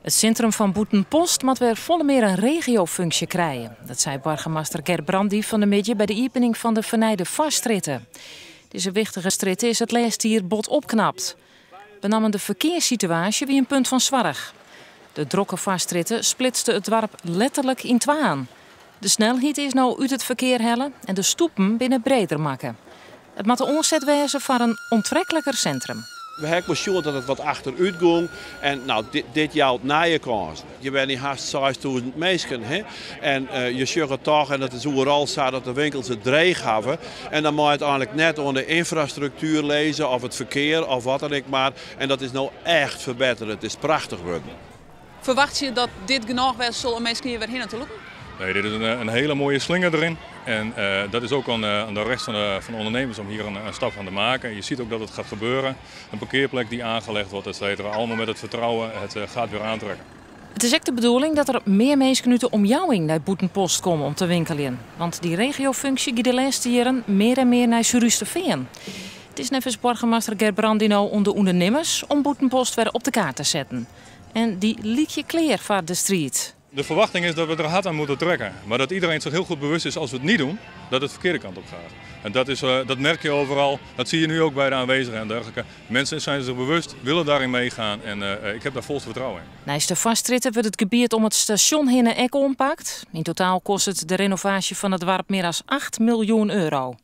It sintrum fan Bûtenpost moat wer folle mear in regiofunksje krije. Dat sei boargemaster Gerbrandy fan 'e middei by de iepening fan de fernijde Foarstrjitte. Dizze wichtige strjitte is it lêste jier bot opknapt. Benammen de ferkearssituaasje wie in punt fan soarch. De drokke Foarstrjitte splitste it doarp letterlik yn twaen. De snelheid is no út it ferkear helle en de stoepen binne breder makke. It moat de oanset wêze foar in oantrekliker sintrum. We ha ek wol sjoen dat it wat achterút gong en no, dit jout nije kânsen. Hjir wenje hast 6000 minsken, hè? En je sjogge toch, en dat is oeral sa, dat de winkels it dreech hawwe. En dan mei it eigenlik net oan de ynfrastruktuer lizze of it ferkear of wat dan ek mar. En dat is no echt ferbettere. It is prachtich wurden. Ferwachtsje je dat dit genôch wêze sil om minsken hjir wer hinne te lûken? Nee, dit is in hele mooie slinger erin. En dat is ook aan de rest van de ondernemers om hier een stap van te maken. Je ziet ook dat het gaat gebeuren. Een parkeerplek die aangelegd wordt, et cetera. Allemaal met het vertrouwen, het gaat weer aantrekken. It is ek de bedoeling dat der mear minsken út de omjouwing nei Bûtenpost komme om te winkeljen. Want dy regiofunksje giet de lêste jierren mear en mear nei Surhústerfean. It is neffens boargemaster Gerbrandy no oan de ûndernimmers om Bûtenpost wer op de kaart te setten. En dy lykje klear foar de striid. De verwachting is dat we er hard aan moeten trekken. Maar dat iedereen zich heel goed bewust is als we het niet doen, dat het de verkeerde kant op gaat. En dat merk je overal, dat zie je nu ook bij de aanwezigen en dergelijke. Mensen zijn zich bewust, willen daarin meegaan en ik heb daar volste vertrouwen in. Neist de Foarstrjitte wurdt it gebiet om it stasjon hinne ek oanpakt. Yn totaal kostet de renovaasje fan it doarp mear as 8 miljoen euro.